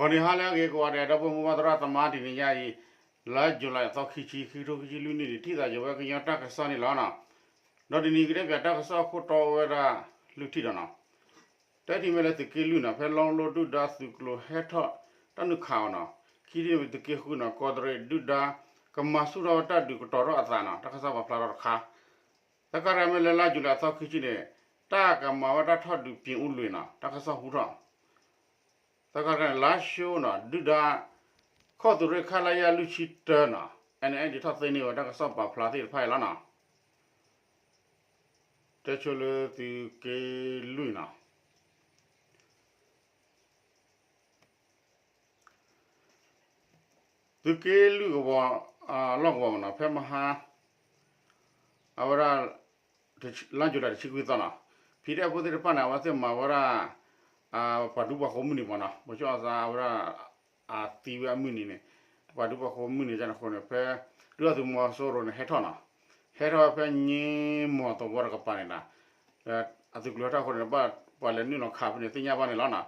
ဂီၤနံၤဟါလၢအဂ့ၤကိးဂၤဒဲး ဒီပုၢ်ဝဲၢ်မုၢ်ဘၣ်သရၣ်သမါ တနံၤညါအံၤ လါယူၤလံအသီခံဆံ ခံကထိခံဆံလွံၢ်နံၣ်န့ၣ် ထံၣ်သးယဝဲကညီတၢ်ကစီၣ်န့ၣ်လီၤနီၤ. ဒီးတနံၤကတဲပၠးတၢ်ကစီၣ်ခိၣ်တီဝဲဒၣ်လွံၢ်ထံၣ်ဒီးနီၤ. တထံၣ်မ့ၢ်လၢသုးက့လွံၢ်နီၤ ဖဲလီလိဒုၣ်ဒါသုးကျိၤဟဲထီၣ်တၢ်နုာ်ခးအီၤနီၤ. ခံထံၣ်မ့ၢ်သုးက့ဃုနီၤ ကီးတရံးဒုၣ်ဒါ ကမၤဆူၣ်ထီၣ်ဝဲတၢ်ဒုးကတီၤထီၣ်အသးနီၤ တၢ်ကစီၣ်ပာ်ဖျါထီၣ်တခါ. သၢခါတခါမ့ၢ်လၢလါယူၤလံအသီခံဆံန့ၣ် တၢ်ကမၤဝဲတၢ်ထီၣ်ဒုးပၠ့ၤအူလွံၢ်နီၤ တၢ်ကစီၣ်ဟူထီၣ် သၢခါတခါန့ၣ် လါၡိနီၤ ဒုၣ်ဒါ ခီၣ်သုးရ့ၣ်ခလရ လွံၢ်ဆံတၢနီၤ NA ဒုးထီၣ်သ့န့ၢ်ဝဲတၢ်ကစီၣ်ပာ်ဖျါသ့ၣ်တဖၣ်အံၤလီၤနီၤ. တဲဆိလၢသုးက့လွံၢ်နီၤ သုးက့လွံၢ်ကဝီၤ လီၢ်ကဝီၤမ့ၢ်နီၤ ဖဲမဟါ အဝဲဒၣ် လါယူၤလံတဆံခွံသီနီၤ PDF ဖိသ့ၣ်တဖၣ်န့ၣ် အဝဲသ့ၣ်မၤဝဲဒၣ် ပှၤဒူပှၤဃိၤမုၢ်နံၤမ့ၢ်နီၤ ပှၤကၠီၣ်အသးဝဲဒၣ် အသံဝဲအမုၢ်နံၤန့ၣ် ပှၤဒူပှၤဃိၤမုၢ်နံၤန့ၣ်အဃိန့ၣ် ဖဲ ဒုၣ်ဒါသုးမီၤစိရိၤန့ၣ် ဟဲထီၣ်နီၤ ဟဲထီၣ်ဝဲဖဲညင်းမီၤသဝီတကပၤန့ၣ်နီၤ အသုးကျိၤဟဲထီၣ်အဃိန့ၣ် ဘၣ်ပှၤလဲၤနုာ်လီၤခးဖဲန့ၣ် သ့ၣ်ညါဘၣ်န့ၣ်လီၤနီၤ.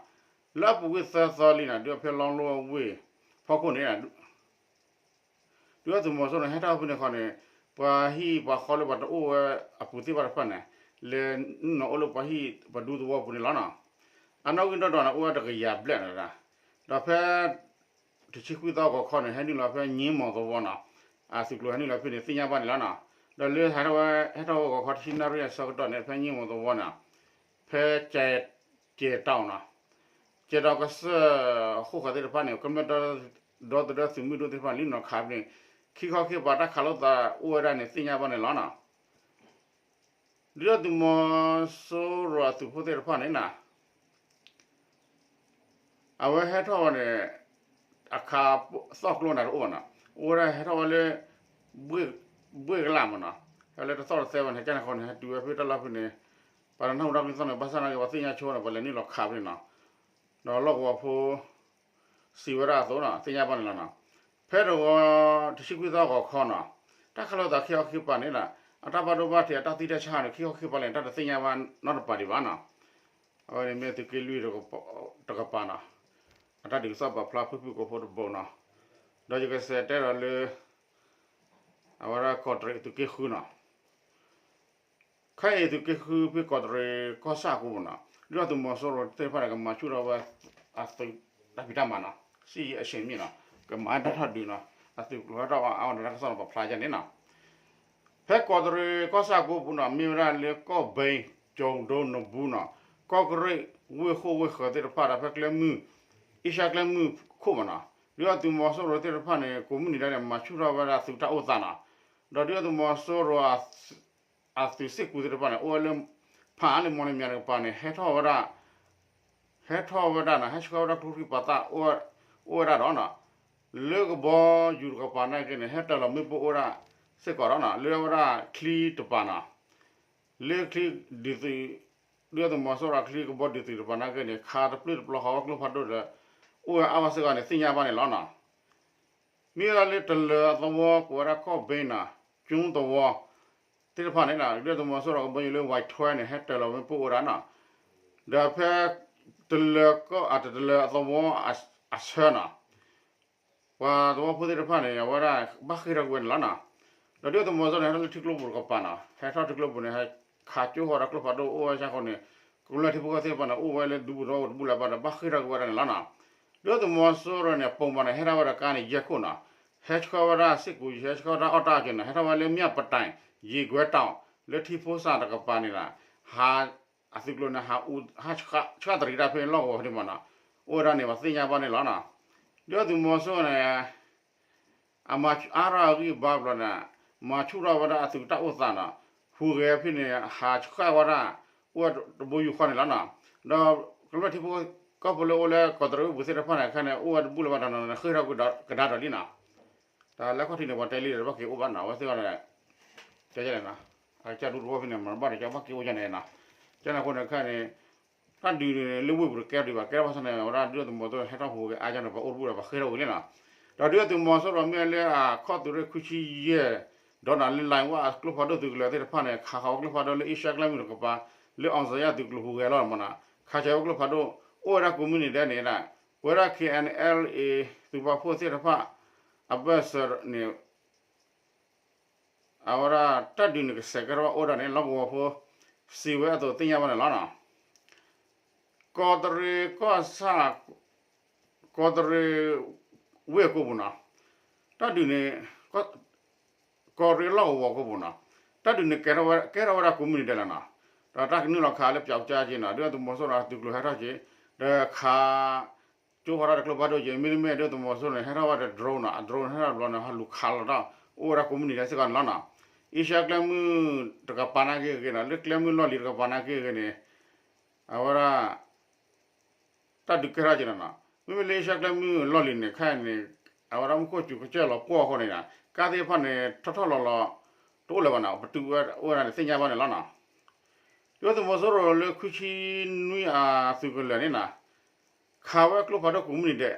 လၢအပူၤကွံာ်သၢသီလံနီၤ ဒုးဖဲလီလိအဝ့ၢ်ဖီခိၣ်န့ၣ် ဒုၣ်ဒါသုးမီၤစိရိၤန့ၣ် ဟဲထီၣ်ဖဲန့ၣ်ဃီန့ၣ် ပှၤဟံၣ်ပှၤဃီလၢပှၤတအိၣ်ဝဲအပူၤသ့ၣ်တဖၣ်တဖၣ်န့ၣ် လဲၤနုာ်လီၤအိၣ်လၢပှၤဟံၣ်ပှၤဒူသဝီပူၤန့ၣ်လီၤနီၤ. အနီၣ်ဂံၢ်ဒီဒီးန့ၣ် အိၣ်ဝဲတကယၤဘျဲၣ်န့ၣ် ဒီးဖဲ တဆံခွံသီဂီၤခီန့ၣ် ဟဲနုာ်လီၤဖဲညင်းမီၤသဝီနီၤ အသုးကျိၤဟဲနုာ်လီၤဖဲန့ၣ် သ့ၣ်ညါဘၣ်န့ၣ်လီၤနီၤ. ဒီးလၢဟဲထီၣ်ဝဲ ဟဲထီၣ်ဝဲဂီၤခီတဆံနၣ်ရံၣ်အဆၢကတီၢ်န့ၣ် ဖဲညင်းမီၤသဝီန့ၣ် ဖဲ ကဲၤတီၤနီၤ ကဲၤတီၤကစၢၢ်ဃိၣ်ဃၢၤသ့ၣ်တဖၣ်န့ၣ် ကမျၢၢ်ဒီသဒၢသုးမုၢ်ဒိၣ်သ့ၣ်တဖၣ်န့ၣ် လံနီၤခးဖဲန့ၣ် ခံခီခံကပၤတၢ်ခးလိာ်သးအိၣ်ဝဲဒၣ်န့ၣ် သ့ၣ်ညါဘၣ်န့ၣ်လီၤနီၤ. ဒုၣ်ဒါသုးမီၤစိရိၤအသုးဖိသ့ၣ်တဖၣ်န့ၣ်နီၤ အဝဲဟဲထီၣ်ဝဲန့ၣ် အခးသီၣ်ကျိနၤတအိၣ်ဘၣ်နီၤ အိၣ်ဝဲဒၣ်ဟဲထီၣ်ဝဲလၢ ဘှ့ၣ်ကလးမ့ၢ်နီၤ ဟဲလၢတသီၣ်တသဲဘၣ်န့ၣ် ကန့ၣ်ဃီန့ၣ် ဟဲတုၤဝဲဖဲတၢ်လီၢ်ဖဲန့ၣ် ပှၤတနၢ်ဟူတၢ်ကလုၢ်သီၣ်န့ၣ် ဘၣ်ဆၣ်နာ်က့ ပှၤသ့ၣ်ညါဆိန့ၣ် ပှၤလဲၤနုာ်လီၤခးဖဲန့ၣ်နီၤ ဒီးလီၢ်ကဝီၤဖိ စံးဝဲဒၣ်အသိးနီၤ သ့ၣ်ညါဘၣ်န့ၣ်လီၤနီၤ. ဖဲတဝီ တဆံခွံသီဂီၤခီနီၤ တၢ်ခးလိာ်သးခံခီခံကပၤန့ၣ်နီၤ အတၢ်ဘၣ်ဒိဘၣ်ထံးအတၢ်သံတၢ်ဆါန့ၣ် ခံခီခံကပၤန့ၣ် တၢ်တသ့ၣ်ညါဘၣ်နီတပၤဒံးဘၣ်နီၤ. အဝဲန့ၣ်မ့ၢ်သုးက့လွံၢ်တကပၤနီၤ အတၢ်ဒုးကစီၣ်ပာ်ဖျါဖုၣ်ဖုၣ်ကိာ်ဖိတဘိနီၤ. ဒီးယကစးတဲဒီးလၢ အဝဲဒၣ်ကီးတရံးသုးက့ဃုနီၤ ခဲအံၤသုးက့ဃုဖဲကီးတရံးကီၢ်ဆၣ်အကိပူၤနီၤ ဒုၣ်ဒါသုးမီၤစိရိၤသ့ၣ်တဖၣ်န့ၣ် ကမၤဆူၣ်ထီၣ်ဝဲ အသုးတၢ်ဖံးတၢ်မၤနီၤ စစ်ရေးအရှိန်မြင့်နီၤ ကမၤတၢ်ထီၣ်ဒုးနီၤ အသုးကျိၤဟဲထီၣ်အါအါန့ၣ် တၢ်ကစီၣ်န့ၣ်ပာ်ဖျါယါန့ၣ်နီၤ. ဖဲကီးတရံးကီၢ်ဆၣ်အကိပူၤနီၤ မ့ၢ်ဝဲဒၣ်လၢကီၢ်ဘ့ ကၠိၤဒိ နဘူးနီၤ ကီၢ်ကရ့ၣ် ဝ့ၢ်ဃိၣ်ဝ့ၢ်ဃၢၤသ့ၣ်တဖၣ်ဒီးဖဲကျဲမုၢ် အ့ရှါကျဲမုၢ်ခိၣ်မ့ၢ်နီၤ ဒုၣ်ဒါသုးမီၤစိရိၤသ့ၣ်တဖၣ်န့ၣ် ကိးမုၢ်နံၤဒဲးန့ၣ် မၤဆူၣ်ထီၣ်ဝဲဒၣ်သုးတၢ်အိၣ်သးနီၤ ဒီးဒုၣ်ဒါသုးမီၤစိရိၤ အသုးစ့ၢ်ကီးသ့ၣ်တဖၣ်န့ၣ် အိၣ်ဝဲလၢ ဖးအါလံ မီလမၠါတကပၤန့ၣ် ဟဲထီၣ်ဝဲဒၣ် ဟဲထီၣ်ဝဲဒၣ်နီၤ ဟဲဆှၢဝဲဒၣ်ကျိချံမျိာ်သၣ် အိၣ်ဝဲဒၣ်ဒီးနီၤ လၢကဘီယူၤတကပၤနာ်က့န့ၣ် ဟဲတၢၤလီၤမ့ၣ်ပိၢ်အိၣ်ဝဲဒၣ်စ့ၢ်ကီးဒီးနီၤ လၢဝဲဒၣ်ချံတပၤနီၤ လၢချံဒုးသုး ဒုၣ်ဒါသုးမီၤစိရိၤချံကဘီဒုးသုးတပၤနာ်က့န့ၣ် ခးတပျုၢ်တပျီၤဃီဝဲကျိဖးဒိၣ်ဒီး အိၣ်ဝဲအါဝဲစ့ၢ်ကီးန့ၣ် သ့ၣ်ညါဘၣ်န့ၣ်လီၤနီၤ. မ့ၢ်ဝဲဒၣ်လၢတလၢၤအသဝီကိးဝဲဒၣ်ကီၢ်ဘ့နီၤ ကၠိသဝီ သ့ၣ်တဖၣ်န့ၣ်နီၤ ဒုၣ်ဒါသုးမီၤစိရိၤကဘီယူၤလၢ ဝဲထွဲန့ၣ် ဟဲတၢၤလီၤမ့ၣ်ပိၢ်အိၣ်ဝဲဒၣ်နီၤ ဒီးဖဲ တလၢၤကီၢ် အတလၢၤအသဝီအဆၢနီၤ ပှၤသဝီဖိသ့ၣ်တဖၣ်န့ၣ် အဝဲဒၣ်ဘၣ်ဃ့ၢ်ထီၣ်ကွံာ်ဝဲန့ၣ်လီၤနီၤ. ဒီးဒုၣ်ဒါသုးမီၤစိရိၤန့ၣ် ဟဲထီၣ်လၢထံကျိပူၤတကပၤနီၤ ဟဲထီၣ်ထံကျိပူၤန့ၣ် ဟဲခးကၠိဃီၤဒီးကျိဖးဒိၣ်အိၣ်ဝဲဆၢဃိန့ၣ် ကမျၢၢ်ထံဖိကီၢ်ဖိသ့ၣ်တဖၣ်န့ၣ် အိၣ်ဝဲလၢဒူပူၤသဝီပူၤတဘူၣ်လၢၤဘၣ်ဒီး ဘၣ်ဃ့ၢ်ထီၣ်ကွံာ်ဝဲဒၣ်န့ၣ်လီၤနီၤ. ဒုၣ်ဒါသုးမီၤစိရိၤန့ၣ် အပိာ်မုၣ်န့ၣ် ဟဲထီၣ်ဝဲဒီးကါန့ၣ် ယဲၢ်ခိၣ်နီၤ ဟဲဆှၢဝဲဒၣ်စ့ၢ်ကီး ဟဲဆှၢဝဲဒၣ်အီၣ်တၢ်က့ၤနီၤ ဟဲထီၣ်ဝဲလၢ မြပတိုင် ရေကွဲတောင် လၢထံဖိစၢ်တကပၤန့ၣ်ဒီး ဟး အသုးကျိၤန့ၣ် ဟးအူ ဟးဆှၣ်တရံးတၢ်ဖဲလီၢ်ကဝီၤဖဲန့ၣ်မ့ၢ်နီၤ အိၣ်ဝဲဒၣ်န့ၣ် ပှၤသ့ၣ်ညါဘၣ်န့ၣ်လီၤနီၤ. ဒုၣ်ဒါသုးမီၤစိရိၤန့ၣ် အမၤအါထီၣ်အဂံၢ်အဘါဘျီန့ၣ် မၤဆူၣ်ထီၣ်ဝဲဒၣ်အသုးတၢ်အိၣ်သးနီၤ ဟူးဂဲၤဖဲန့ၣ် ဟးဆှၣ်ဝဲဒၣ် အိၣ်ဝဲတဘိယူၢ်ဃီန့ၣ်လီၤနီၤ. ဒီးကမျၢၢ်ထံဖိကီၢ်ဖိလၢအိၣ်လၢကီးတရံးဝ့ၢ်ပူၤသ့ၣ်တဖၣ်န့ၣ် ခဲန့ၣ် အိၣ်ဝဲတဘူၣ်လၢၤဘၣ်ဒီးနီၤ ဃ့ၢ်ထီၣ်ကဒါဒီးလံနီၤ. တၢ်လၢခီၣ်ထံးန့ၣ် ပှၤတဲလံဒီး ဘၣ်က့ၤအိၣ်ဘၣ်နီၤ အဝဲသ့ၣ်အီၤန့ၣ် တဲန့ၣ်နီၤ အကစၢ်ဒူသဝီဖဲန့ၣ် မၤဘၣ်ဒီးကဘၣ်က့ၤအိၣ်ယါန့ၣ်နီၤ. ကန့ၣ်အဃိန့ၣ်ခဲန့ၣ် တၢ်ဒုးန့ၣ် လၢဝ့ၢ်ပူၤတကဲဒံးဘၣ် ကဲထီၣ်ဘၣ်ဆၣ်န့ၣ် အဝဲဒၣ်ဒုၣ်ဒါသုးမီၤစိရိၤဟဲထီၣ်ဟူးဂဲၤအါယါန့ၣ် ပှၤအိၣ်တဘူၣ်ဒီး ပှၤဃ့ၢ်ထီၣ်ဝံၤလံနီၤ. ဒီးဒုၣ်ဒါသုးမီၤစိရိၤမ့ၢ်လၢအခီၣ်သုးရ့ၣ်ခွံဆံယဲၢ် ဒီးနၤလၢ လိုင်ဝါ အကျိဖးဒိၣ်သုးကလၢၤသ့ၣ်တဖၣ်န့ၣ် ခးဃီၤကျိဖးဒိၣ်လၢအ့ရှါကျဲမုၢ်တကပၤ လၢအောင်ဇေယျသုးကျိၤဟူးဂဲၤလီၤမ့ၢ်နီၤ ခးဆဲးဝဲကျိဖးဒိၣ် အိၣ်ဝဲဒၣ်ကိးမုၢ်နံၤဒဲးန့ၣ်ဒၣ် ပဝဲဒၣ် K N L A သုးပာ်ဖှိၣ်သ့ၣ်တဖၣ် အဘၢၣ်စၢၤန့ၣ် အဝဲဒၣ်တၢ်ဒုးန့ၣ် ကစဲးကဲထီၣ်အိၣ်ဝဲဒၣ်န့ၣ် လီၢ်ကဝီၤဖိ စံးဝဲအသိးသ့ၣ်ညါဘၣ်န့ၣ်လီၤ. ကီးတရံးကီၢ်ဆၣ် ကီးတရံးဝ့ၢ်အကိာ်ပူၤနီၤ, တၢ်ဒုးန့ၣ် ကီးတရံးလီၢ်ကဝီၤကိာ်ပူၤနီၤ, တၢ်ဒုးန့ၣ် ကဲထီၣ်ဝဲဒၣ်ကိးမုၢ်နံၤဒဲးလီၤနီၤ, ဒီးတၢ်ကနုာ်လီၤခးလၢပၠးကၠါက့နီၤ, ဒုၣ်ဒါသုးမီၤစိရိၤအသုးကျိၤဟဲထီၣ်က့ၤ ဒီးခး ကၠိဃီတၢ်တကျိဖးဒိၣ်က့, မ့တမ့ၢ်ဒုၣ်ဒါသုးမီၤစိရိၤန့ၣ် ဟဲထီၣ်ဝဲဒီး drone နီၤ, အ drone ဟဲထီၣ်တဘျီန့ၣ် ဟးလူၤခးလီၤတၢ် အိၣ်ဝဲဒၣ်ကိးမုၢ်နံၤဒဲးစ့ၢ်ကီးန့ၣ်လီၤနီၤ. အ့ရှါကျဲမုၢ်တကပၤနာ်က့ဂ့ၤနီၤ, လၢကျဲမုၢ်လီၢ်လံၤတကပၤနာ်က့ဂ့ၤန့ၣ် အဝဲဒၣ် တၢ်ဒုးကဲထီၣ်က့နီၤနီၤ, မ့မ့ၢ်လၢအ့ရှါကျဲမုၢ်လီၢ်လံၤန့ၣ် ခဲအံၤန့ၣ် အဝဲဒၣ်မူခိၣ်စူၤကစၢၢ်လီၤပှီၢ်အဃိန့ၣ်နီၤ, ကါသ့ၣ်တဖၣ်န့ၣ် ထီၣ်ထီၣ်လီၤလီၤ တအိၣ်လၢၤဘၣ်နီၤ, ပတုာ်ဝဲအိၣ်ဝဲဒၣ်န့ၣ် သ့ၣ်ညါဘၣ်န့ၣ်လီၤနီၤ. ဒုၣ်ဒါသုးမီၤစိရိၤလၢခွံဆံနွံအသုးကလၢၤန့ၣ်နီၤ, ခးဝဲကျိဖးဒိၣ်ကိးမုၢ်နံၤဒဲး,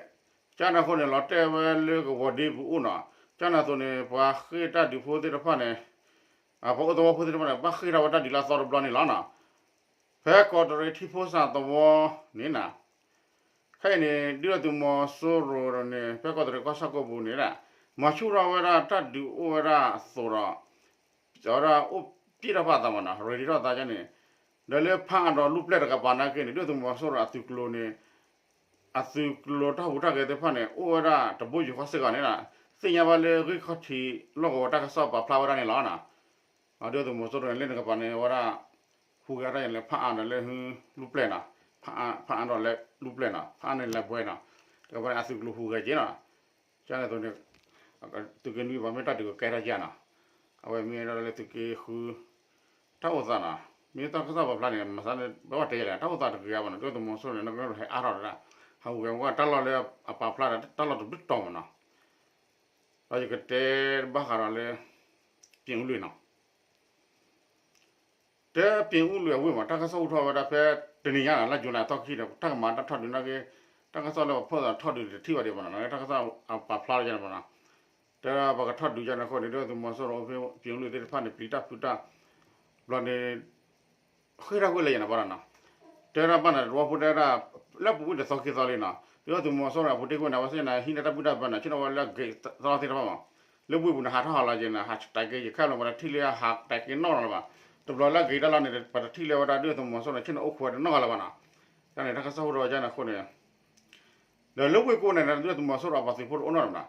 ကန့ၣ်အဃိန့ၣ် လီၤတဲာ်ဝဲလၢကဝီၤဒ့ပူၤအိၣ်နီၤ, ကန့ၣ်အသိးန့ၣ် ပှၤဃ့ၢ်တၢ်ဒုးဖိသ့ၣ်တဖၣ်န့ၣ် ပှၤအိၣ်သဝီဖိသ့ၣ်တဖၣ်န့ၣ် ဘၣ်ဃ့ၢ်ထီၣ်ဝဲတၢ်ဒုးလၢအသီတဘျီန့ၣ်လီၤနီၤ. ဖဲကီးတရံးထံဖိစၢ်သဝီန့ၣ်နီၤ, ခဲအံၤန့ၣ် ဒုၣ်ဒါသုးမီၤစိရိၤန့ၣ် ဖဲကီးတရံးကီၢ်ဆၣ်ကိာ်ပူၤန့ၣ် မၤဆူၣ်ထီၣ်ဝဲဒၣ်တၢ်ဒုးအိၣ်ဝဲဒၣ်အသိးဒီး အဝဲဒၣ်အိၣ်ပျဲၢ်ထီၣ်ဖးအသးမးနီၤ, ready ထီၣ်သးန့ၣ်, ဒီးလၢဖးအါဒီးလူၢ်ပျဲၢ်တကပၤနာ်က့န့ၣ် ဒုၣ်ဒါသုးမီၤစိရိၤအသုးကျိၤန့ၣ် အသုးကျိၤတၢ်ဟူးတၢ်ဂဲၤသ့ၣ်တဖၣ်န့ၣ် အိၣ်ဝဲဒၣ်တဘိယူၢ်ဃီစ့ၢ်ကီးန့ၣ်, သ့ၣ်ညါဘၣ်လၢဂံၢ်ခီၣ်ထံးလီၢ်ကဝီၤတၢ်ကစီၣ်ပာ်ဖျါဝဲဒၣ်န့ၣ်လီၤ. ဒုၣ်ဒါသုးမီၤစိရိၤန့ၣ် လၢန့ၣ်တကပၤန့ၣ် အဝဲဒၣ် ဟူးဂဲၤတၢ်ယဲၢ်လၢဖးအါဒီးလၢလူၢ်ပျဲၢ်နီၤ, ဖးအါဒီးလၢလူၢ်ပျဲၢ်နီၤ, ဖးအါန့ၣ်လၢဘှဲနီၤ, တကပၤန့ၣ် အသုးကျိၤဟူးဂဲၤက့ၤနီၤ, ကန့ၣ်အသိးန့ၣ် သုးက့နွံပှၤမ့ၢ်တၢ်ဒုးကကဲထီၣ်က့ၤနီၤ, အဝဲမ့ၢ်ဒၣ်လၢသုးက့ဃု တၢ်အိၣ်သးနီၤ, မ့ၢ်တၢ်ကစီၣ်ပာ်ဖျါန့ၣ် မၤသးဘၣ်တဲယဲၢ်လဲၣ်, တၢ်အိၣ်သးတဂ့ၤအါဘၣ်နီၤ, ဒုၣ်ဒါသုးမီၤစိရိၤန့ၣ် နကဟဲအါထီၣ်ဒၣ်, ဟးဂူာ်ဂဲၤမ့ၢ်တၢ်လီၢ်လၢအပာ်ဖျါဒီးတၢ်လီၢ်တဘျုးတီၤမးနီၤ, ဒီးယကတဲဘၣ်ဃးဒီးလၢ ပၠ့ၣ်အူလွံၢ်နီၤ တဲပၠ့ၣ်အူလွံၢ်အဝ့ၢ်မး တၢ်ကစီၣ်ဟူထီၣ်ဝဲဒၣ်ဖဲတနံၤညါနီၤ လါယူၤလံအသီခံဒီး တၢ်ကမၤတၢ်ထီၣ်ဒုးနာ်က့, တၢ်ကစီၣ်လၢပဖီၣ်သးထီၣ်ဒုးတထံၣ်ဘၣ်ဒံးဘၣ်နီၤ, တၢ်ကစီၣ်အပာ်ဖျါလီၤယဲၢ်န့ၣ်ဘၣ်နီၤ, တဲဒၣ်ပှၤကထီၣ်ဒုးယဲၢ်န့ၣ်အဃိန့ၣ် ဒုၣ်ဒါသုးမီၤစိရိၤအိၣ်ဖဲပၠ့ၣ်အူလွံၢ်သ့ၣ်တဖၣ်န့ၣ် ပျံၤတၢ်ဖုးတၢ် ဘျီန့ၣ် ဃ့ၢ်ထီၣ်ကွံာ်လၢယဲၢ်န့ၣ်ဘၣ်နီၤ, တဲဒၣ်ဘၣ်န့ၣ် တဝီဖိတဲဒၣ် လၢပူၤကွံာ်တသီခံသီလံနီၤ, ဒုၣ်ဒါသုးမီၤစိရိၤအပူၤတ့ၢ်ကွံာ်န့ၣ် အဝဲသ့ၣ်န့ၣ် ဟံးန့ၢ်တၢ်ဘံၣ်တၢ်ဘၢန့ၣ် ဆ့ၣ်နီၤဝဲလၢအဂ့ၤသီသ့ၣ်တဖၣ်မး, လၢဝ့ၢ်ပူၤန့ၣ် ဟးထီၣ်ဟးလီၤက့ၤန့ၣ် ဟးတၢ်က့ၤယခဲလီၤ ပှၤတထံၣ်လၢဟးတၢ်က့ၤနီၣ်လီၤလၢၤဘၣ်, တဘျီလၢအဂ့ၤတၢ်လီၢ်န့ၣ် ပှၤတထံၣ်လၢဝဲဒၣ်ဒုၣ်ဒါသုးမီၤစိရိၤန့ၣ် ဆ့ၣ်နီၤအိၣ်ခိးဝဲတနီၣ်ဂၤလၢၤဘၣ်နီၤ, တၢ်န့ၣ် တၢ်ကစီၣ်ဟူထီၣ်ဝဲဒၣ်န့ၣ်အဃိန့ၣ် ဒီးလၢဝ့ၢ်ကိးန့ၣ် ဒုၣ်ဒါသုးမီၤစိရိၤအပှၤသုးဖိတအိၣ်နီတမံၤနီၤ,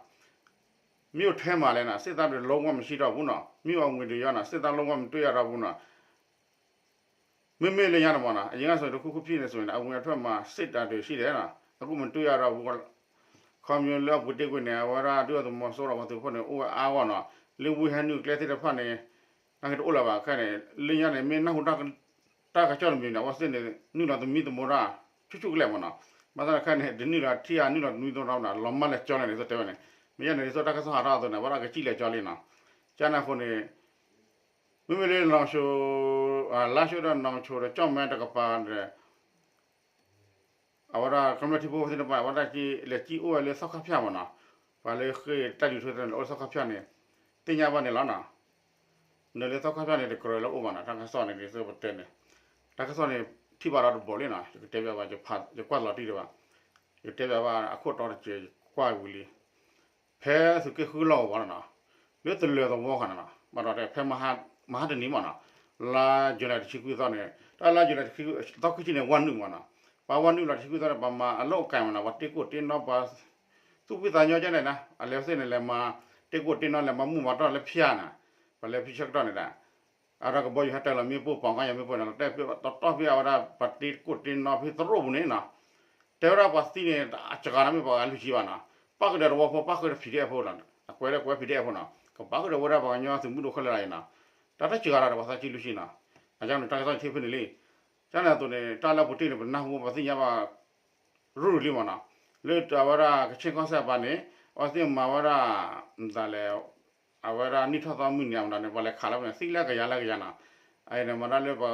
မ့ၢ်အိၣ်ထဲမးလဲၣ်နီၤ စစ်သားတွေ လုံးဝမရှိတော့ဘူးနီၤ, မ့ၢ်အိၣ်အဝ့ၢ်ဒုးယါနီၤ စစ်သား လုံးဝမတွေ့ရတော့ဘူးနီၤ, မ့မ့ၢ်လၢညါန့ၣ်မးနီၤ အရင်ကဆိုရင် တစ်ခုခုဖြစ်နေဆိုရင် အဝင်အထွက်မှာ စစ်တပ်တွေရှိတယ်နီၤ, အခုမတွေ့ရတော့ဘူး, ခီမ့ၢ်လၢအပူၤတ့ၢ်ကွံာ်န့ၣ် အဝဲဒၣ်ဒုၣ်ဒါသုးမီၤစိရိၤအပှၤသုးဖိန့ၣ် အိၣ်ဝဲအါဂီၢ်နီၤ, လၢဝ့ၢ်ဟဲနုာ်ကျဲသ့ၣ်တဖၣ်န့ၣ် နာ်က့တအိၣ်လၢၤဘၣ်ခဲန့ၣ်, လၢညါန့ၣ် မ့ၢ်နၢ်ဟူ တၢ်ကစီၣ်တမံၤန့ၣ် အဝဲသ့ၣ်န့ၣ် နုာ်လီၤသမံသမိးတၢ် ဆူၣ်ဆူၣ်ကလဲာ်မးနီၤ, ဘၣ်ဆၣ်တခါန့ၣ် တနုာ်လီၤထံၣ်ဧါ နုာ်လီၤသမံသမိးတၢ်ဘၣ်နီၤ လီၤမၢ်လၢာ်ကၠီလဲၣ်န့ၣ် ဒ်သိးတဲဝဲန့ၣ်, မ့ၢ်ယဲန့ၣ် ဒ်သိးတၢ်ကစီၣ်ဟးထီၣ်အသိးန့ၣ် အဝဲဒၣ်ကစံၣ်လၢာ်ကၠီလံနီၤ, ကန့ၣ်အဃိန့ၣ် မ့မ့ၢ်လၢ လါရှိုးဒီး နီၢ်ချိုဒီး ကၠီၣ်မဲတကပၤဒီး အဝဲဒၣ်ကမျၢၢ်ထံဖိဝဲသ့ၣ်တဖၣ် အဝဲဒၣ်ကလဲၤကံၣ်အိၣ်ဝဲလၢသီခါဖၠၣ်မးနီၤ, ပှၤလၢဃ့ၢ်တၢ်ဒုးထၢသ့ၣ်န့ၣ် အိၣ်လၢသီခါဖၠၣ်န့ၣ် သ့ၣ်ညါဘၣ်န့ၣ်လီၤနီၤ, နလၢသီခါဖၠၣ်န့ၣ် တကြၢးလၢအိၣ်ဘၣ်နီၤ တၢ်ကစီၣ်န့ၣ် ဒ်သိးပတဲန့ၣ်, တၢ်ကစီၣ်န့ၣ် ထံၣ်ဘၣ်ဒီးတဘီလံနီၤ ယကတဲဘၣ်ဘၣ် ယကွၢ်လီၤတံၢ်ဒံးဘၣ်, ယကတဲဘၣ်ဘၣ်အခိၣ်တီတစဲး ယကွၢ်ဝံၤလံ ဖဲသုးက့ဃုလီၢ်ကဝီၤနီၤ, လၢတလၢၤသဝီဃီန့ၣ်နီၤ ဘၣ်ဒီးဖဲ မဟါတနံၤမးနီၤ, လါယူၤလံတဆံခွံသီန့ၣ် တၢ်လါယူၤလံတဆံခွံသီခံဆံန့ၣ် ဝဲနုာ်မးနီၤ, ပှၤဝဲနုာ်လီၤတဆံခွံသီန့ၣ် ပှၤမၤအလီၢ်အိၣ်ကဲမးနီၤ ပှၤတ့ကိၣ်တ့နီၤ ပှၤသူၣ်ဖှံသးညီကဲန့ၣ်နီၤ အလဲၤသ့ၣ်န့ၣ် လဲၤမၤတ့ကိၣ်တ့နီၤ လဲၤမၤမူးမၤတီၢ်လၢဖၠၣ်နီၤ, ပှၤလဲၤဖံဆၢကတီၢ်န့ၣ်ဒၣ် အတၢ်ကဘီယူၤဟဲတၢ်လီၤမ့ၣ်ပိၢ် ပှၤကညီမ့ၣ်ပိၢ်န့ၣ် လီၤတဲာ်ဖဲတီတီဖဲအဝဲဒၣ် ပှၤတ့ကိၣ်တ့နီၤဖဲသရိာ်ပူၤန့ၣ်နီၤ, တဲဝဲဒၣ်ပှၤသံန့ၣ် အစှၤန့ၣ်မ့ၢ်ပှၤဂၤလွံၢ်ဆံဘၣ်နီၤ, ပၣ်ဃုာ်ဒီးသဝီဖိ ပၣ်ဃုာ်ဒီး PDF ဖိနီၤ, အကွဲးလၢကွဲး PDF ဖိနီၤ, ကပၣ်ဃုာ်ဒီးဝဲဒၣ်ပှၤကညီသုးမုၢ်ဒိၣ်ခဲလၢာ်လၢ်အံၤနီၤ, တၢ်တစှၤဒီးပှၤသးဆံလွံၢ်ဆံနီၤ, အကန့ၣ် တၢ်ကစီၣ်ထံဖဲန့ၣ်လံ, ကန့ၣ်အသိးန့ၣ် တၢ်လၢပူၤတ့ၢ်န့ၣ် ပနၢ်ဟူပသ့ၣ်ညါဘၣ် ရူၢ်ရူၢ်လံမးနီၤ, လၢအဝဲဒၣ်ကဆ့ကီၢ်စဲၣ်အပၤန့ၣ် အဝဲသ့ၣ်မၤဝဲဒၣ် မတၤလဲၣ် အဝဲဒၣ်နံၣ်ထီၣ်သီမုၢ်နံၤအမတၤန့ၣ် ပှၤလဲၤခးလီၤဝဲန့ၣ် သံလၢကယၤလၢကယၤနီၤ, အအံၤန့ၣ် မၤတၢ်လၢပှၤ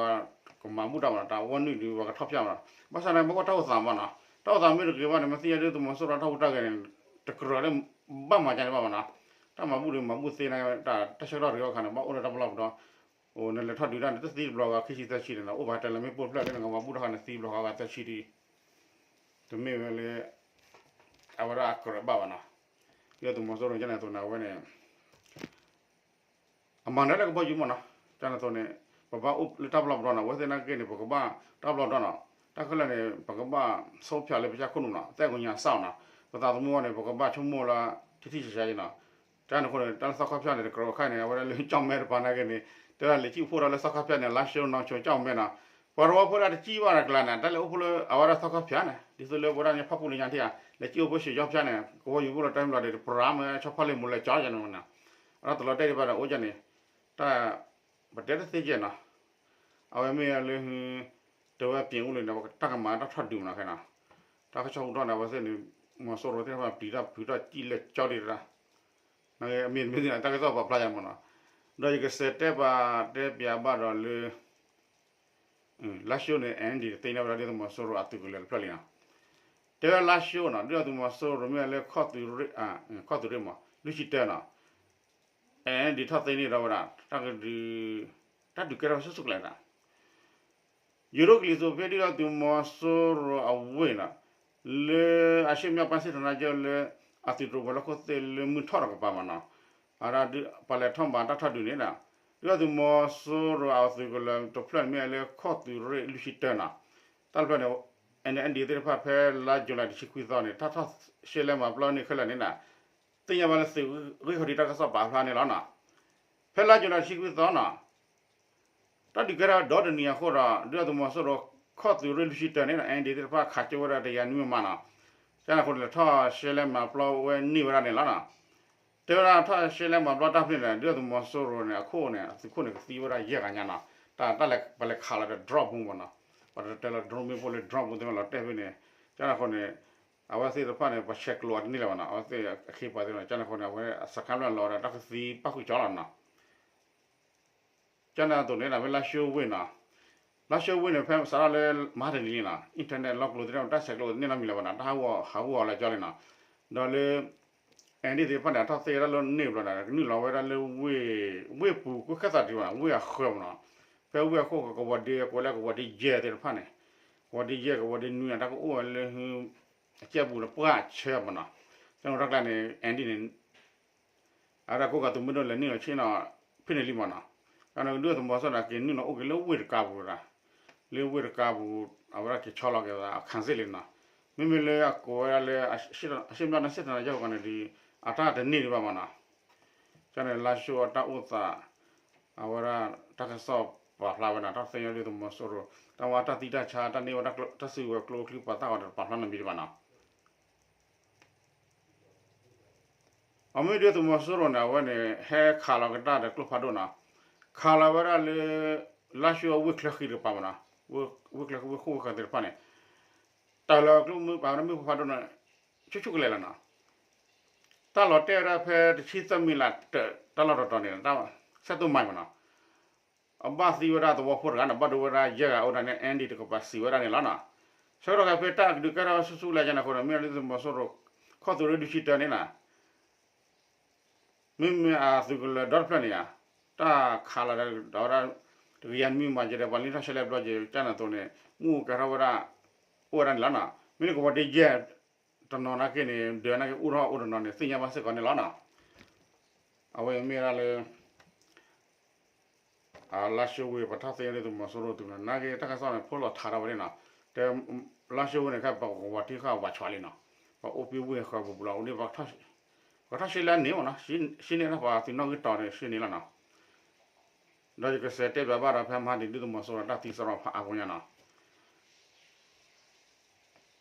ကမၤဘူၣ်တၢ်မးနီၤ, တၢ်ဝဲနုာ်ဒုးပှၤကထီၣ်ဖၠၣ်မးနီၤ, ဘၣ်ဆၣ်န့ၣ် မ့ၢ်အိၣ်တၢ်အိၣ်သးမးနီၤ, တၢ်အိၣ်သးမ့ၢ်တဂ့ၤဘၣ်န့ၣ် မ့ၢ်သ့ၣ်ညါဒုၣ်ဒါသုးမီၤစိရိၤတၢ်ဟူးတၢ်ဂဲၤန့ၣ် တကြၢးလၢ ဘၣ်မၤကန့ၣ်ဘၣ်မးနီၤ, တၢ်မၤဘူၣ်ဒုးမၤဘူၣ်သ့န့ၣ် တၢ်ဆၢကတီၢ်တဂ့ၤအခါန့ၣ် ဘၣ်အိၣ်လၢတၢ်ပလီၢ်ပဒီ အိၣ်နလဲၤထီၣ်ဒုးတၢ်န့ၣ် တသံတဘျီဂၤခံဆံသၢဆံန့ၣ်နီၤ, အိၣ်ဘၣ်တဲလၢမ့ၣ်ပိၢ်ဖျၢၣ်လၢနကမၤဘူၣ်တၢ်ဃီန့ၣ် သံဘျီဂၤဂၤသၢဆံဒံး, တမ့ၢ်ဝဲလၢ အဝဲဒၣ်အကြၢးဘၣ်ဘၣ်နီၤ, ဒုၣ်ဒါသုးမီၤစိရိၤကန့ၣ်အသိးန့ၣ် အဝဲန့ၣ် အမၤနၢၤလၢကဘီယူၤမ့ၢ်နီၤ, ကန့ၣ်အသိးန့ၣ် ပဘၣ်အိၣ်လၢတၢ်ပလီၢ်ပဒီနီၤ, အဝဲသ့ၣ်နာ်က့န့ၣ် ပကဘၣ်တၢ်ပလီၢ်ပဒီနီၤ, တၢ်ခဲလၢာ်န့ၣ် ပကဘၣ်ဆိဖၠးလၢပကစၢ်ခိၣ်နူာ်နီၤ, သဲၣ်ကညးစၢ်အီၤနီၤ, ပသးသမူအီၤန့ၣ် ပကဘၣ်ဆိကမိၣ်လၢ ထံထံဆးဆးနီၤ, ကန့ၣ်အဃိန့ၣ် တၢ်လၢသီခီပျၢ်န့ၣ် တကြၢးအခါန့ၣ် အဝဲဒၣ်လၢကၠီၣ်မဲတပၤနာ်က့န့ၣ် တဲဒၣ်လဲၤစံၣ်အိၣ်ဖှိၣ်ဒီးလၢသီခီပျၢ်န့ၣ် လါၡိနီၤ ဆိကၠီၣ်မဲနီၤ, ပှၤတဝီဖိဒၣ်တစံၣ်ဘၣ်တကျါန့ၣ် တၢ်လဲၤအိၣ်ဖှိၣ်လၢအဝဲဒၣ်သီခီပျၢ်န့ၣ် ဒ်သိးလၢပဝဲဒၣ်န့ၣ် ဖီၣ်ပူၤလၢညါထံၣ်ဧါ, လဲၤစံၣ်အိၣ်ဖှိၣ်ဆံးကၠီၣ်ပျၢ်န့ၣ် ကဝီၤယူၤဖှိၣ်လီၤတၢ်မ့ၢ်လီၤဒီး ပရၤမ့ၢ်ဆီဖီလ့ၣ်မူၤလၢကၠီၣ်ယဲန့ၣ်မ့ၢ်နီၤ, အတၢ်တလီၤတဲာ်ဒံးဘၣ်ဒီးအိၣ်ကန့ၣ် တၢ် ပတဲတသ့ကဲနီၤ, အဝဲမ့ၢ်လၢ တဲဝဲပြင်ဦးလွင်န့ၣ် တၢ်ကမၤတၢ်ထီၣ်ဒုးမ့ၢ်နီၤခဲနီၤ, တၢ်ကစီၣ်ဟူထီၣ်န့ၣ် အဝဲသ့ၣ်န့ၣ် မီၤစိရိၤသ့ၣ်တဖၣ်ပျံၤတၢ်ဖုးထီၣ်စံၣ်လၢကၠီဒံးတၢ်, အမ့ၢ်မ့ၢ်သ့ၣ်န့ၣ် တၢ်ကစီၣ်ပာ်ဖျါယါမ့ၢ်နီၤ, ဒီးယကစးတဲပာ်တဲပၠးဘၣ်ဒီးလၢ လါၡိန့ၣ် အၣ်အၣ်ဒီး တသ့ၣ်ညါဝဲဒၣ်ဒုၣ်ဒါသုးမီၤစိရိၤအသုးကလၢၤတဖျၢၣ်လံနီၤ, တဲဝဲလါၡိနီၤ ဒုၣ်ဒါသုးမီၤစိရိၤမ့ၢ်လၢ ခီၣ်သုးရ့ၣ်မး လွံၢ်ဆံတၢနီၤ အၣ်အၣ်ဒီး ထီၣ်သ့န့ၢ်ဒီးဝဲဒၣ် တၢ်ကဒုး တၢ်ဒုးကဲထီၣ်ဆူၣ်ဆူၣ်ကလဲာ်ဒၣ် ယိၤဒိၣ်ကလံၤစိးဖဲဒုၣ်ဒါသုးမီၤစိရိၤအဝ့ၢ်နီၤ, လၢအရှေ့မြောက်ပိုင်းစစ်ဌာနချုပ်လၢ အသုးတြိၤဝဲၤလီၢ်ခိၣ်သ့ၣ်လၢမုၢ်ထီၣ်တကပၤမးနီၤ, အဒၣ်ပှၤလဲၤထီၣ်မၤတၢ်ထီၣ်ဒုးန့ၣ်ဒီး ဒုၣ်ဒါသုးမီၤစိရိၤအသုးကလၢၤတဖျၢၣ်န့ၣ်မ့ၢ်လၢခီၣ်သုးရ့ၣ်လွံၢ်ဆံတၢနီၤ, တၢ်တဖျၢၣ်န့ၣ် အၣ်အၣ်ဒီး သ့ၣ်တဖၣ်ဖဲလါယူၤလံတဆံခွံသီန့ၣ် တၢ်ထီၣ်ရှဲလဲမၤပျီန့ၢ်ခဲလၢာ်န့ၣ်ဒီး သ့ၣ်ညါဘၣ်လၢသုးဂ့ၢ်ခီၣ်ထံးတၢ်ကစီၣ်ပာ်ဖျါန့ၣ်လီၤနီၤ, ဖဲလါယူၤလံတဆံခွံသီနီၤ တၢ်ဒုးကဲထီၣ်ဒီတနံၤအဃိဒီး ဒုၣ်ဒါသုးမီၤစိရိၤခီၣ်သုးရ့ၣ်လွံၢ်ဆံတၢန့ၣ်ဒီး အၣ်အၣ်ဒီး သ့ၣ်တဖၣ်ခးကၠိဝဲဒၣ်တကယၤနွံမးနီၤ, ကန့ၣ်အဃိန့ၣ် လဲၤထီၣ်ရှဲလဲမၤပျီဝဲန့ၢ်ဝဲဒၣ်န့ၣ်လီၤနီၤ, တဲဝဲဒၣ်ထီၣ်ရှဲလဲမၤပျီတၢ်ဖဲန့ၣ်ဒီး ဒုၣ်ဒါသုးမီၤစိရိၤန့ၣ် အခိၣ်န့ၣ် အသုးခိၣ်န့ၣ် ကသံဝဲဒၣ်ယဲၢ်ဂၤညါနီၤ, တၢ်တၢ်လဲၤပှၤလဲၤခးလီၤဒီး drone မ့ၢ်နီၤ, ပှၤတတဲလီၤ drone မ့ၣ်ပိၢ်လၢ drone မ့ၣ်သ့ၣ်မ့ၢ်လီၤတဲာ်ဖဲန့ၣ်, ကန့ၣ်အဃိန့ၣ် အဝဲသ့ၣ်တဖၣ်န့ၣ် ပှၤဆဲးကျိးအီၤတန့ၢ်လၢၤဘၣ်နီၤ, အဝဲသ့ၣ်အခ့အပှၤသ့ၣ်နီၤ, ကန့ၣ်အဃိန့ၣ် အဝဲအစခါဖျၢၣ်လီၤဒီး တၢ်ကသံပၣ်ဃုာ်ကၠီလီၤနီၤ ကန့ၣ်အသိးန့ၣ်ဒီး ဖဲလါၡိဝ့ၢ်နီၤ, လါၡိဝ့ၢ်န့ၣ် ဖဲစးထီၣ်လၢမဟါတနံၤလံနီၤ, internet လီၢ်ကျိၤသ့ၣ်တဖၣ် တၢ်ဆဲးကျိးန့ၢ်လီၤမံၤလၢၤဘၣ်နီၤ, တၢ်ဟးဂူာ်ဟးဂီၤလၢကၠီလံနီၤ, ဒီးလၢ အၣ်အၣ်ဒီး သ့ၣ်တဖၣ်န့ၣ် အထီၣ်သ့ဝဲဒၣ်လၢန့ၢ်ဘျီန့ၣ် ကနုာ်လီၤဝဲဒၣ်လၢ ဝ့ၢ်ပူၤကွံာ်ခဲသးတံၢ်ဘၣ်နီၤ, ဝ့ၢ်အဃၢၤမ့ၢ်နီၤ, ဖဲဝ့ၢ်အဃိ ကဝီၤဒ့ ကိးလၢကဝီၤဒ့ယဲၢ်သ့ၣ်တဖၣ်န့ၣ်, ကဝီၤဒ့ယဲၢ် ကဝီၤဒ့နွံန့ၣ် တၢ်ကအိၣ်ဝဲလၢ အကဲပူၤလၢပှၢ်ဆၢမ့ၢ်နီၤ, ကန့ၣ်တၢ်ကျါန့ၣ် အၣ်အၣ်ဒီးန့ၣ် အဝဲဒၣ်ကိးကးသုးမုၢ်ဒိၣ်လဲၤနုာ်လီၤဆ့ၣ်နီၤ ဖဲန့ၣ်လံမ့ၢ်နီၤ, ကန့ၣ်ဒုၣ်ဒါသုးမီၤစိရိၤန့ၣ် က့ၤနုာ်လီၤအိၣ်က့ၤလၢဝ့ၢ်တကါပူၤဒၣ်, လၢဝ့ၢ်တကါပူၤ အဝဲဒၣ်က့ၤဆီလီၤက့ၤသးအခၣ်စ့ၣ်လံနီၤ, မ့မ့ၢ်လၢအကိးဝဲဒၣ်လၢ အရှေ့မြောက်တိုင်းစစ်ဌာနချုပ်န့ၣ်ဒီး အတၢ်တန့ၢ်ဒံးဘၣ်မ့ၢ်နီၤ, ကန့ၣ် လါၡိအတၢ်အိၣ်သး အဝဲဒၣ်တၢ်ကစီၣ်ပာ်ဖျါဝဲနီၤ, တၢ်သ့ၣ်ညါဒုၣ်ဒါသုးမီၤစိရိၤ တၢ်ဝဲတၢ်သံတၢ်ဆါ တၢ်န့ၢ်ဝဲတၢ်စုကဝဲၤကျိချံမျိာ်သၣ်ဂီၤန့ၣ် တပာ်ဖျါနီတမံၤဒံးဘၣ်နီၤ. အမ့ၢ်ဒုၣ်ဒါသုးမီၤစိရိၤန့ၣ် အဝဲန့ၣ် ဟဲခးလီၤကဒါဒီးကျိဖးဒိၣ်နီၤ, ခးလီၤဝဲဒၣ်လၢ လါၡိအဝ့ၢ်ချၢဃံတကပၤမ့ၢ်နီၤ, ဝ့ၢ်ချၢဃံဝ့ၢ်ဃိၣ်ဝ့ၢ်ဃၢၤသ့ၣ်တဖၣ်န့ၣ် တၢ်လီၤကျိမ့ၢ်ပာ်ဝဲဒၣ်မ့ၣ်ပိၢ်ဖးဒိၣ်န့ၣ် ဆူၣ်ဆူၣ်ကလဲာ်လီၤနီၤ. တၢ်လီၤတဲာ်ဝဲဒၣ်ဖဲတဆံသၢမံးလး တၢ်လီၢ်တတီၤန့ၣ် တၢ်ဆဲးတိၢ်မၤမ့ၢ်နီၤ, အဘၣ်သံဝဲဒၣ်သဝီဖိတဂၤန့ၣ် ဘၣ်ဒိဝဲဒၣ်ယဲၢ်ဂၤအိၣ်ဒၣ်န့ၣ် အၣ်အၣ်ဒီး တကပၤစံးဝဲဒၣ်န့ၣ်လီၤနီၤ. ဆၢကတီၢ်ခဲအံၤဖဲတၢ်ကဒုးကဲထီၣ်ဆူၣ်ဆူၣ်လဲာ်ယဲၢ်န့ၣ်အဃိန့ၣ် မ့ၢ်ဒုၣ်ဒါသုးမီၤစိရိၤ ခီၣ်သုးရ့ၣ်ဒုးဆံတၢန့ၣ်နီၤ မ့မ့ၢ်အသုးကလၢၤဒီတဖျၢၣ်န့ၣ်ဧါ, တၢ်ခးလီၤဒီးဝဲဒၣ် တကယၤနွံမးယဲၢ်ဒီး ပှၤလံထီၣ်ရှဲလဲဘျီက့ၤ ကန့ၣ်အသိးန့ၣ် မ့ၣ်အူကဲထီၣ်ဝဲဒၣ် အိၣ်ဝဲဒၣ်န့ၣ်လီၤနီၤ. မ့ၢ်လၢကဝီၤဒ့ယဲၢ်တနီၤနာ်က့န့ၣ် ဒၢးနာ်က့အိၣ်ထီၣ်အိၣ်တနီၤန့ၣ် သ့ၣ်ညါဘၣ်စ့ၢ်ကီးန့ၣ်လီၤနီၤ. အဝဲမ့ၢ်ဝဲဒၣ်လၢ လါၡိဝ့ၢ် ပထီၣ်သ့ၣ်ညါဒုၣ်ဒါသုးမီၤစိရိၤသုးနီၤ နာ်က့တၢ်ကစီၣ်န့ၣ် ဖိလီၤထးထီၣ်ဝဲန့ၣ်နီၤ. တဲ လါၡိဝ့ၢ်န့ၣ် ခဲပကဝီၤထံဃာ်ဝးဆွးလံနီၤ. ပအိၣ်ပ့ၤဝ့ၢ်ဃၢၤပူၤပူၤလီၤ အိၣ်ဒ်ပ ပှၤထီၣ်ရှဲလဲန့ၣ်မ့ၢ်နီၤ ရှဲန့ၢ်တၢ်ပှၤသုးနီၣ်ဂံၢ်တီၤန့ၣ် ရှဲန့ၢ်လီၤနီၤ. ဒီးယကစးတဲဘၣ်ဘၣ်ဒီးဖဲမဟါဒံး ဒုၣ်ဒါသုးမီၤစိရိၤတၢ်သံစရီဖးအါပူၤညါနီၤ.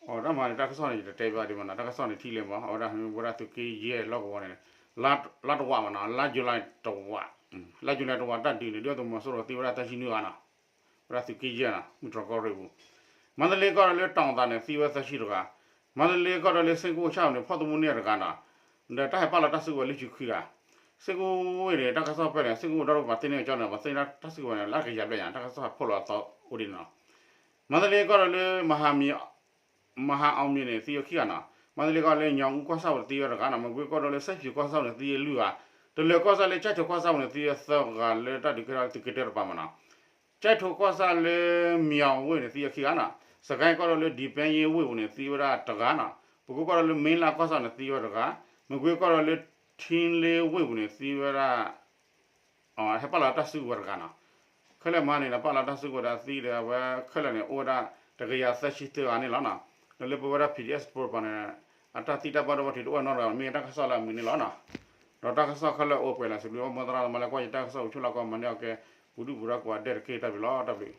အတၢ်မၤန့ၣ် တၢ်ကစီၣ်န့ၣ် ယတတဲဘၣ်ဒံးမ့ၢ်နီၤ တၢ်ကစီၣ်န့ၣ်ထံၣ်လံမ့ၢ် အဝဲဒၣ်ဝဲဒၣ်သုးက့ယဲၢ်လီၢ်ကဝီၤန့ၣ် လါတဝးမ့ၢ်နီၤ လါယူၤလံတဝး လါယူၤလံတဝးတၢ်ဒုးန့ၣ် ဒုၣ်ဒါသုးမီၤစိရိၤသံဝဲဒၣ်သၢဆံနွံဂၤနီၤ. ဝဲဒၣ်သုးက့ယဲၢ်နီၤ မုၢ်တြီၢ်ကီၢ်ရ့ၣ်ပူၤ မန္တလေးကီၢ်ဒီးလၢတောင်သာန့ၣ် သံဝဲသၢဆံတဂၤ မန္တလေးကီၢ်ဒီးလၢစ့ၢ်ကီးဆၣ်န့ၣ် ဖီၣ်သမူန့ၢ်တဂၤနီၤ. ဒီးတၢ်ဟဲပာ်လီၤတၢ်စုကဝဲၤလွံၢ်ဆံခွံဂၤ စ့ၢ်ကီးဝ့ၢ်န့ၣ် တၢ်ကစီၣ်ဖဲန့ၣ် စ့ၢ်ကီးဒီးပှၤသ့န့ၢ်ကၠီန့ၣ် ပှၤသ့န့ၢ်တၢ်စုကဝဲၤန့ၣ် လၢကယၤဘျဲၣ်ညါ တၢ်ကစီၣ်ဟဲဖီၣ်လီၤအသီအိၣ်ဒ်န့ၣ်နီၤ. မန္တလေးကီၢ်ဒီးလၢ မဟာအောင်မြင်န့ၣ် သံဝဲခံဂၤနီၤ. မန္တလေးကီၢ်လၢ ညောင်ဦးကီၢ်ဆၣ်ပူၤန့ၣ် သံဝဲတဂၤနီၤ. မကွေးကီၢ်ဒီးလၢ စဲဖၠူၤကီၢ်ဆၣ်ပူၤန့ၣ် သံဝဲလွံၢ်ဂၤ. တလၢၤကီၢ်ဆၣ်လၢကၠဲၣ်ထိးကီၢ်ဆၣ်ပူၤန့ၣ် သံဝဲသၢဂၤလၢတၢ်ဒုးကဲထီၣ်လၢသုးက့တၢတပၤမ့ၢ်နီၤ. ကၠဲၣ်ထိးကီၢ်ဆၣ်လၢ မီၤဝ့ၢ်န့ၣ် သံဝဲခံဂၤနီၤ. စကဲၣ်ကီၢ်ဒီးလၢ ဒံၣ်ပဲယ့ဝ့ၢ်ပူၤန့ၣ် သံဝဲဒၣ်တဂၤနီၤ. ပကိးကီၢ်ဒီးလၢ မ့လးကီၢ်ဆၣ်န့ၣ်သံဝဲတဂၤ, မကွ့ကီၢ်ဒီးလၢ ထံလ့ဝ့ၢ်ပူၤန့ၣ်သံဝဲဒၣ် ဟဲပာ်လီၤတၢ်စုကဝဲၤတဂၤနီၤ. ခဲလၢာ်မဟါန့ၣ်ဒီး ပာ်လီၤတၢ်စုကဝဲၤဒီးအသံဒီးအဝဲခဲလၢာ်န့ၣ် အိၣ်ဝဲဒၣ်တကယၤသၢဆံသၢဂၤန့ၣ်လီၤနီၤ. ဒီးလၢပဝဲဒၣ် PDF Pro ပူၤန့ၣ် အတၢ်သံတၢ်ဘၣ်ဒိဘၣ်ထံးတအိၣ်နီတဂၤ မ့ၢ်တၢ်ကစီၣ်လၢအမုာ်န့ၣ်လီၤနီၤ. ဒီးတၢ်ကစီၣ်ခဲလၢာ်အိၣ်ပှဲၤလၢစံးဘျုးဘၣ်မိၢ်သရၣ်သမါလၢကွၢ်ယတၢ်ကစီၣ်အိၣ်ဆူၣ်လီၤကီး မၤန့ၢ်အီၤကဲ ပူၤဒုၣ်ပူၤဒါကိးဂၤဒဲးတက့ၢ်. တၢ်ဘျုးလီၤ တၢ်ဘျုး.